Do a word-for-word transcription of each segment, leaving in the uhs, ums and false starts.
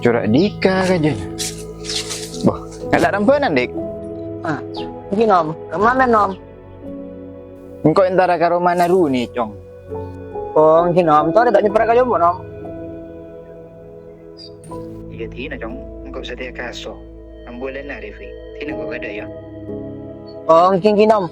Cora' dhika kajâna. Boh, ngala' rambânan, Dik. Ah, èngghi, Nom. Kemma, Nom? Engko' entara ka romana Runi, Cong. Oh, èngghi, Nom. Torè ta' nyèpra ka jhâmbhu, Nom. Iyâ, dinah, Cong. Engko' satèya kaso. Ambu lèna, Revi. Dinah engko' kadâ', yâ. Oh, èngghi, èngghi, Nom.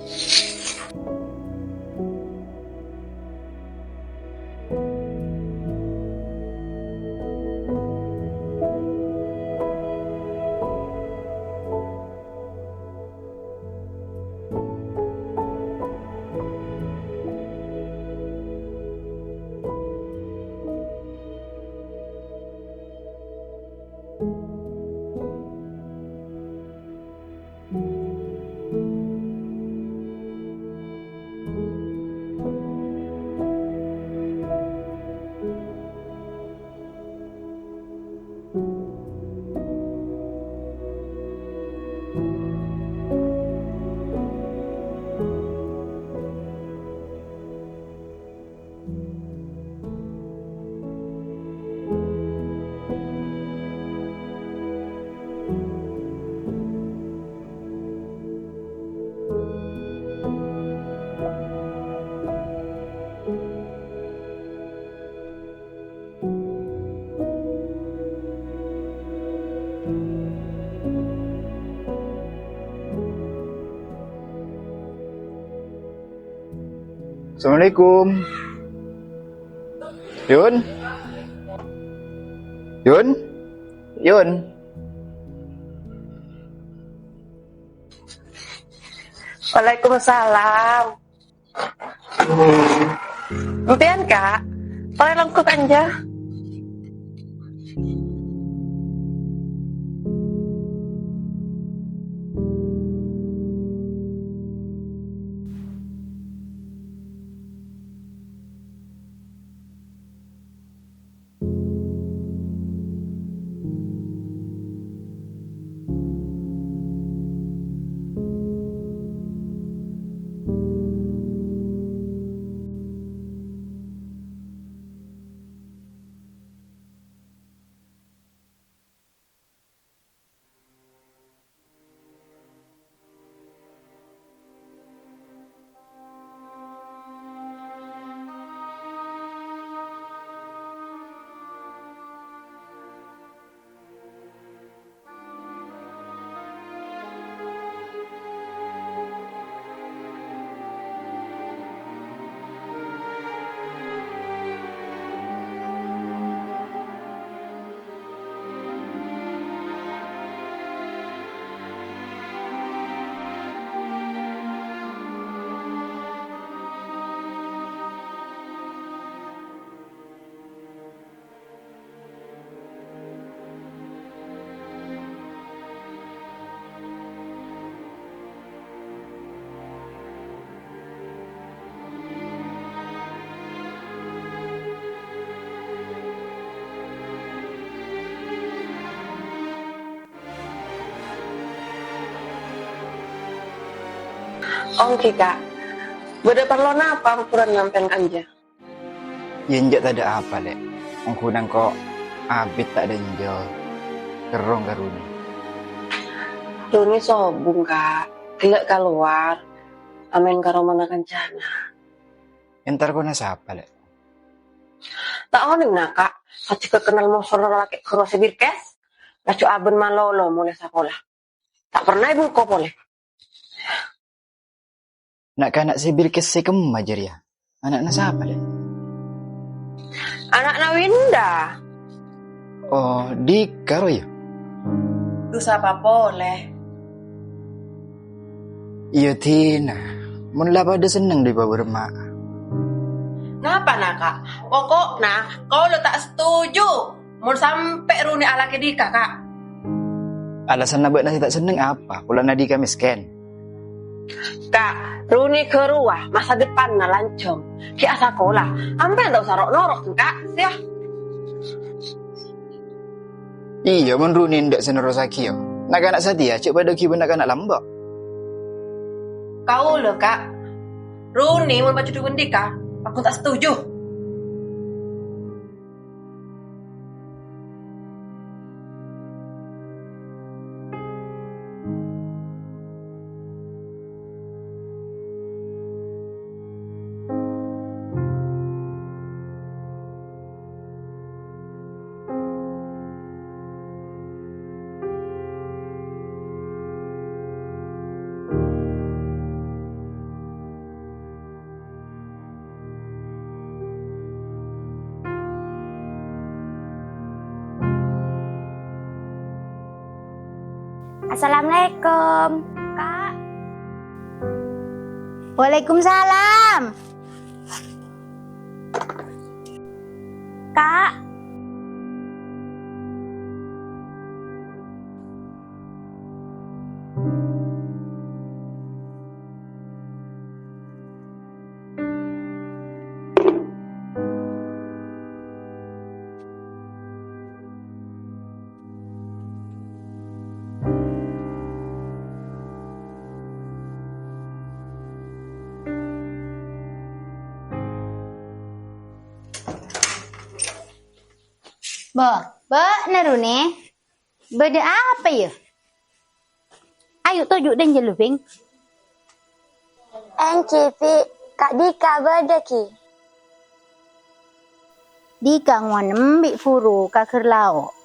Assalamualaikum. Yun? Yun? Yun? Waalaikumsalam. Empèyan, Kak? Torè lèngghu kanja. Ongghi, Ka'. Bâdâ parlo napa ampon sampèyan ka'anja? Yâ, enjâ' tadâ' apa, Lè'. Ongghu nangko' abit ta' dânjâ. Kerrong ka Runi. Runi sobung, Ka'. Ghellâ' kalowar. Amèn ka romana kancana. Entar kona sapa, Lè'? Ta' onèng, na', Ka'. Sajjhegghâ kennal mosona lalakè ghâruwa sè birkes. Laju abân malolo molè sakola. Ta' perna èbungko polè. Na'-kana' sè birkes sè kemma jârèya, ana'na sapa, Lè'? Ana'na Winda. Oh, Dika, ro, yâ? Dhu sapa polè? Iyâ, Dina. Mon la padâ senneng dhi' bâbâremma'a. Napa, na', Ka'? Pokokna, kaulâ ta' setuju. Mon sampè' Runi alakè Dika, Ka'. Alasanna bâ'na sè ta' senneng apa? Polana Dika mèskèn. Ka', Runi ghâruwa masa depanna lanjhâng. Ghi' asakola. Ampèyan ta' osa ro'-noro', Ka', yâ. Iyâ, mon Runi endâ' sè nerrossaghi, yâ. Na'-kana' satèya jhâ' padâ ghi' bân na'-kana' lambâ'. Kaulâ, Ka'. Runi mon pajudhu bân Dika, pagghun ta' setuju. Assalamualaikum, Ka'. Waalaikumsalam. Ka'. Bo, bâ'na, Runi. Bâdâ apa, yâ? Ayo, toju' dânjâ lu, Bhing. Èngghi, Bi', Ka' Dika bâdâ, ghi. Dika ngonem bi' buru ka ghâr lao'.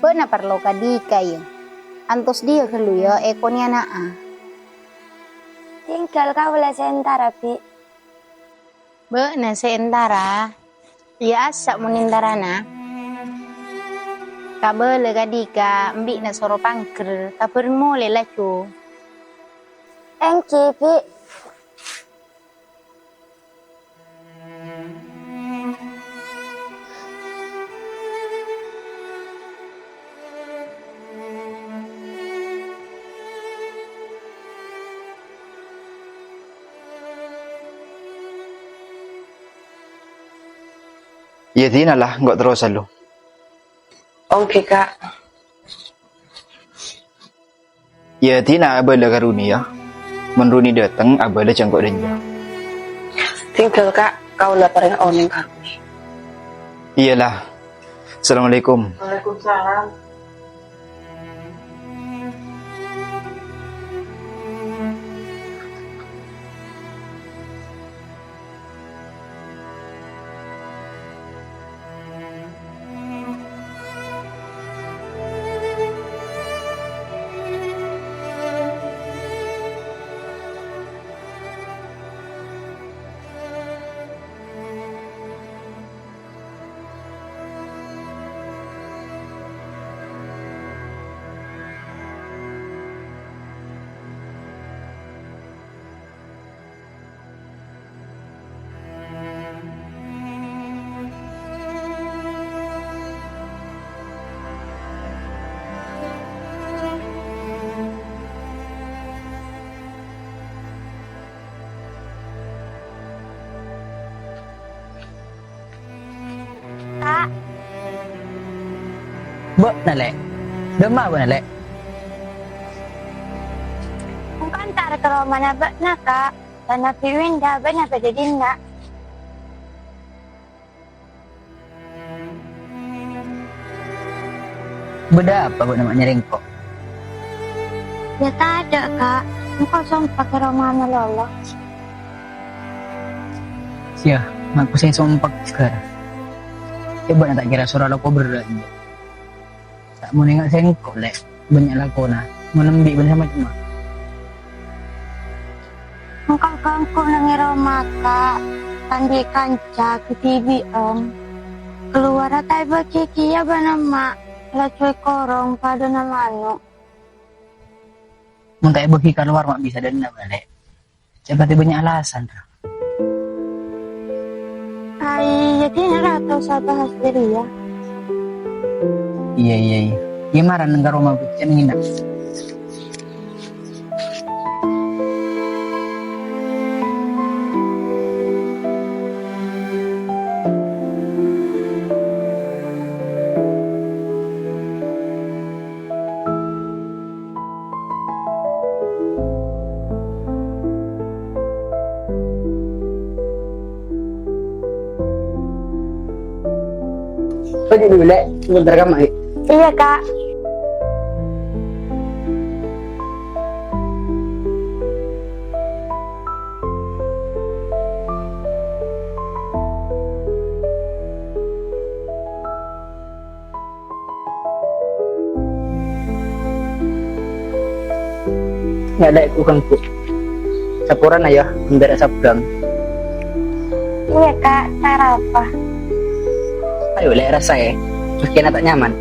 Bâ'na parlo ka Dika, yâ. Antos diyâ ghâllu, yâ, èkonèyana'a. Tinggal kaulâ sè entara, Bi'. Bâ'na sè entara, iyâ assa' mon entarana. Kabâlâ ka Dika, embi'na soro pangghâr, kabhâreng molè laju. Èngghi, Bi'. Iyâ, dinala, engko' terrosa lu. Oke, Kak. Iyâ, dinala abâlâ ka Runi, yâ. Mon Runi dâteng, abâlâ jhâ' engko' dânjâ. Tinggal, Kak, kaulâ parèng onèng ka Runi. Iyâ, la. Assalamualaikum. Waalaikumsalam. Kak. Bâ'na, Lè'. Dâmma bâ'na, Lè'? Ka romana bâ'na, Ka'. Tanabhi Winda bâ'na bâdâ dinna'. Bâdâ apa bâ'na ma' nyarè engko'? Yâ tadâ', Ka'. Engko' sompa ka romana lolo. Siya, ngaku sè sompa ghâr. È bâ'na ta' kèra soro lako berrâ', iyâ. Ta' mon enga' sengko', Lè', bânnya' lakona. Mon embi' bân samacemma. Engko' ganggu neng è roma, Ka', andi' kanca kadhibi'ân. Kalowara ta' èbâgi kèya bân emma', laju èkorong padâna mano'. Mon ta' èbâgi kalowar ma' bisa dânna', Lè'. Jhâ' patè bânnya' alasan, ra. Ai, yâ dinna' ra ta' osa bahas jârèya. Iyâ, iyâ, iyâ. Iyâ, mara neng ka roma, Bu. Jhâ' ngèna'. Pergi dulu, Lè'. Sebentar, Kak, Mak. Iya, Kak. Ngalè'è ku ganggu. Saporana yâ, èmbèrrâ sabbâng. Iyâ, Kak, ta' arapa. Ayo, Lè', rasaè. Maskèna ta' nyaman.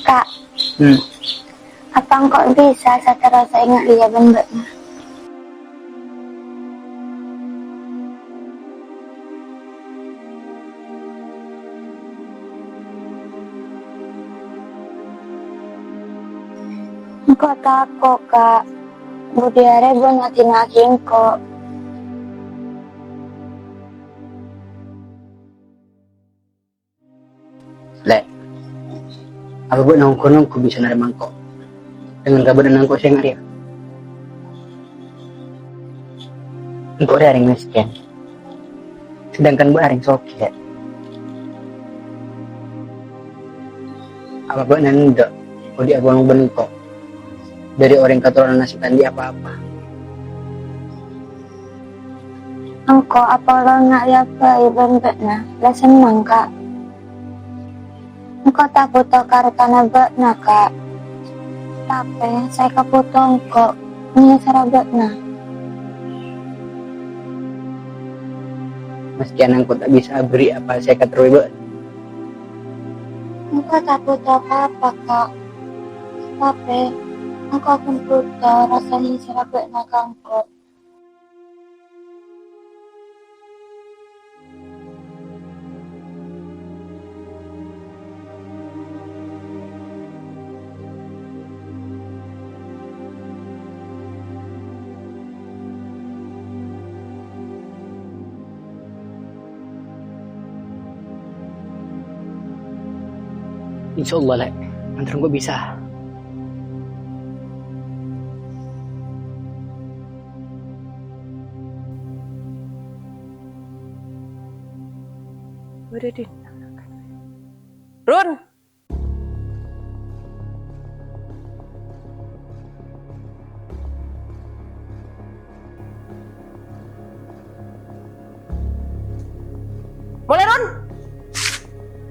Kak, hmm, apa engko' bisa saterrosa enga' rèya bân bâ'na? Engko' tako', Kak. Budi arè bân adina'aghi engko'. Lè', apa bâ'na ongghu-ongghu bisa narèma engko' dengan kabâdâ'ânna engko' sè enga' rèya? Engko' rèya orèng mèskèn, sedangkan bâ'na orèng soghi, Lè'. Apa bâ'na endâ' odi' abâlong bân engko' dâri orèng katoronanna sè ta' andi' apa-apa? Engko' apolong nga' èabâi bân bâ'na, la senneng, Kak. Engko' ta' bhuto ka artana bâ'na, Kak. Tapè sè èkabhuto engko' mèyasara bâ'na. Maskèna engko' ta' bisa aberri' apa sè èkaterrowè bâ'na. Engko' ta' bhuto pa-apa, Kak. Tapè Engko' aghun buta, rassa nyèngsara bâ'na ka engko'. Insyaallah, Lè'. Mandhâr engko' bisa. Bâdâ dinna'. Run! Molè, Run!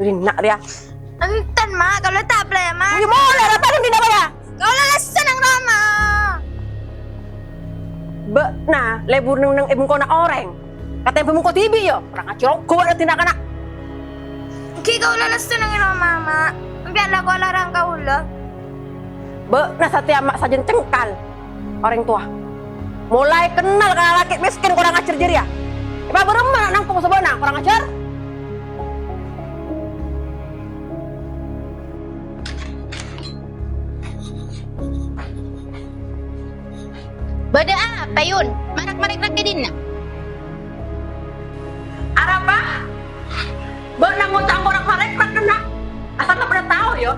Dinna' rèya. Enten, Ma', kaulâ ta' plè, Ma'. Iyâ, molè, apa dinna' rèya? Kaulâ lessa neng roma. Bâ'na lebur neng-neng è bengkona orèng. Katèmbhâng bengko dhibi', yâ? Kurang ajhâr ongghu bâ'na dinna' kana'. Ghi' kaulâ lessa neng roma, Ma'. Sampèyan la kowa larang kaulâ. Bâ'na satèya ma' sajân cengkal orèng towa. Molaè kennal ka lalakè' mèskèn kurang ajhâr jârèya. Èpabârâmma na' nangkong sabâ'na kurang ajhâr? Bâdâ apa, Yun? Marak-marèk è dinna'. Arapa? Bâ'na ngoca' engko' rèk-marèk, ra' kenna'? Asal bâ'na tao, yâ.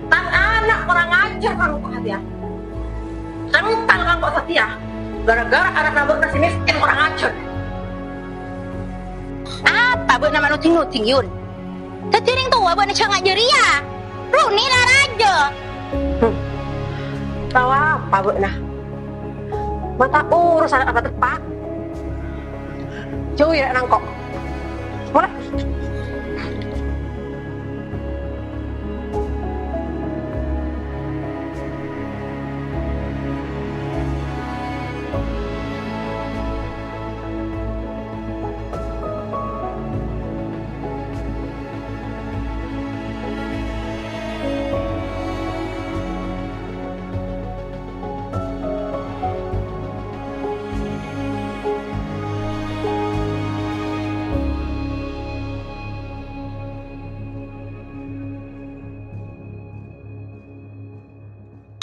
Tang ana' kurang ajhâr ka engko' satèya. Cengkal ka engko' satèya. Gara-gara ana'na bâ'na sè mèskèn kurang ajhâr. Apa bâ'na ma' noding-noding, Yun? Dhâddhi orèng towa bâ'na jhânga' jârèya. Ronè la rajâ. Hmm. Tao apa bâ'na? Ma' ta' urusan apa teppa'. Jhâuwi ra' nangkong. Molè.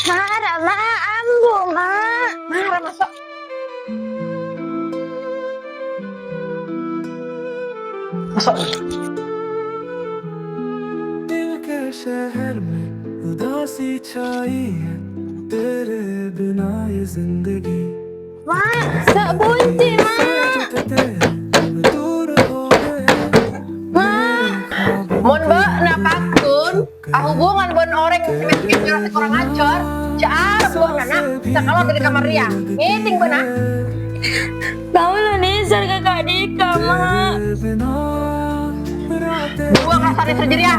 Mara, Ma', ambu, Ma'. Mara, maso'. Maso'. दिल के शहर में उदासी छाई है, तेरे बिना ये जिंदगी. Ma', sè' buncè, Ma'. Ma'. Mon bâ'na pagghun ahubungan bân orèng sè mèskèn nyoro sè kurang ajhâr, jhâ' arep bâ'na, na', sakalor dâri kamar rèya. Ngèdhing bâ'na. Kaulâ nèser ka ka'dinto, Ma'. Buwâng rassa nèser jârèya.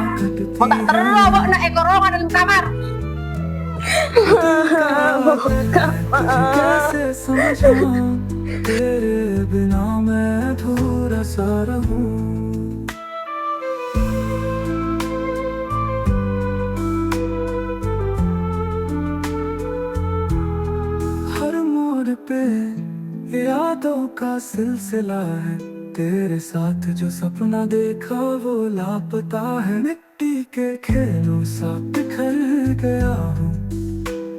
Mon ta' terro bâ'na èkorong è dâlem kamar. कैसे समझाऊं, तेरे बिना मैं अधूरा सा रहूं। हर मोड़ पे यादों का सिलसिला है, तेरे साथ जो सपना देखा वो लापता है। मिट्टी के खेलों सा बिखर गया हूँ,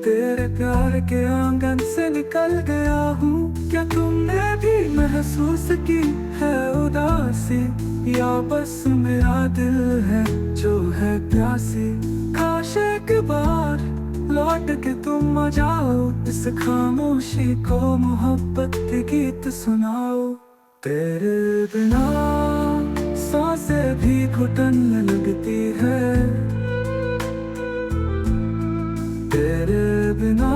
तेरे प्यार के आंगन से निकल गया हूँ। क्या तुमने भी महसूस की है उदासी, या बस मेरा दिल है जो है प्यासी? काश एक बार लौट के तुम आ जाओ, इस खामोशी को मोहब्बत के गीत सुनाओ। तेरे बिना सांसें भी घुटन लगती है, तेरे बिना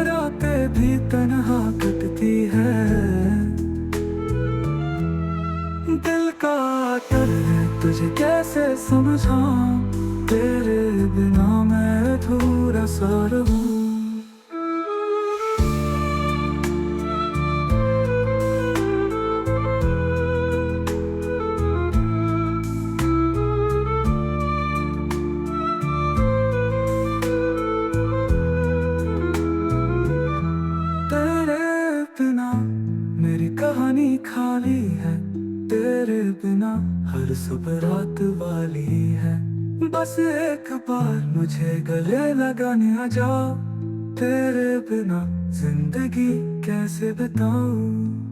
रातें भी तन्हा कटती है। दिल का आदर है, तुझे कैसे समझाऊं, तेरे बिना मैं अधूरा सा रहूं। हर सुबह रात वाली है। बस एक बार मुझे गले लगाने आ जा, तेरे बिना जिंदगी कैसे बिताऊं।